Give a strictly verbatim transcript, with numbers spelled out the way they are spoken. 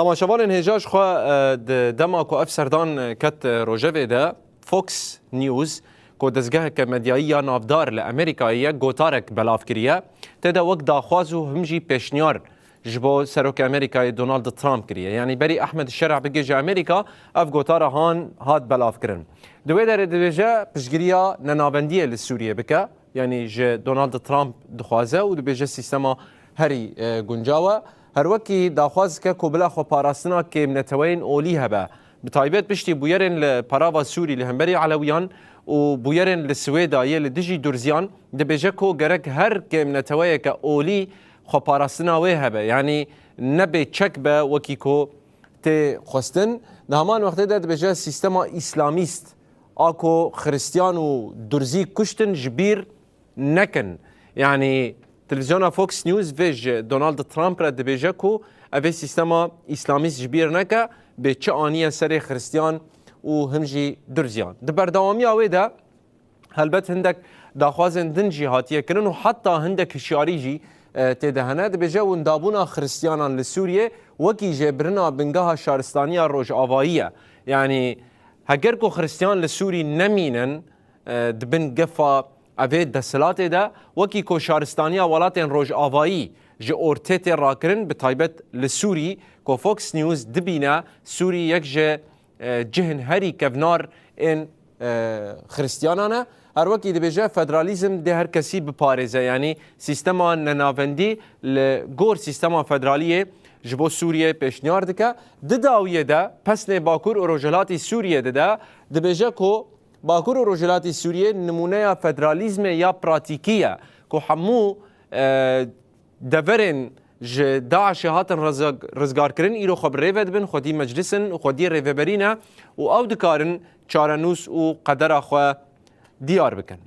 Temaşevanên hêja, ji xwe, e, di dema ku ev serdan, e, ket, e, rojevê de, Fox News, ku dezgeheke medyayî ya navdar li Amerîkayê ye, gotarek belav kiriye. Tê de wek daxwaz û him jî pêşniyar ji bo Serokê Amerîkayê Donald Trump kiriye. Yanî berî Ehmed Şer'a bigihîje Amerîka, ev gotara han hat belavkirin. Di wê derê dibêje piştgiriya nenavendiyê li Sûriyê bike. Yanî ji Donald Trump dixwaze û dibêje sîstema herî, e, guncaw e. Her wekî daxwaz dike ku bila xweparastina kêmneteweyên olî hebe. Bi taybet piştî bûyerên li perava Sûrî li hemberî Elewiyan û bûyerên li Swêda yê li dijî Durziyan, dibêje ku gerek her kêmneteweyeke olî xweparastina wê hebe. Yanî nebê çek be wekî ku tê xwestin. Di heman wextê de dibêje sîstema îslamîst a ku Xiristiyan û Durzî kuştin ji bîr nekin. Yanî televîzyona Fox News vê ji Donald Trump re dibêje ku ev ê sîstema îslamîst ji bîr neke, bê çi aniye serê Xiristiyan û him jî Durziyan. Di berdewamiya wê de helbet hindek daxwazên din jî hatiye kirin û heta hindek hişyarî jî, e, tê de hene. Dibêje windabûna Xiristiyanan li Sûriyê wekî jêbirina bingeha şaristaniya Rojavayî ye. Yanî heger ku Xiristiyan li Sûrî nemînin, e, di bin gefa evê desthilatê de, wekî ku şaristaniya welatên Rojavayî ji ortê tê rakirin, bi taybet li Sûrî, ku Fox News dibîne Sûrî yek ji, e, cihên herî kevnar ên, e, Xiristiyanan e. Her wekî dibêje, federalîzm dê her kesî biparêze, yanî sîstema nenavendî li gor sîstema federaliyê ji bo Sûriyê pêşniyar dike. Di dawiyê de pesnê Bakur û Rojhilatî Sûriyê dide, dibêje ku Bakur û Rojhilatî Sûriyê nimûneya federalîzmê ya pratîkî ye, ku hemû, e, deverên ji DAIŞê hatin rizg-, rizgarkirin, îro xwe bi rê ve dibin, xwedî meclis in û xwedî rêveberî ne û ew dikarin çarenûs û qedera xwe diyar bikin.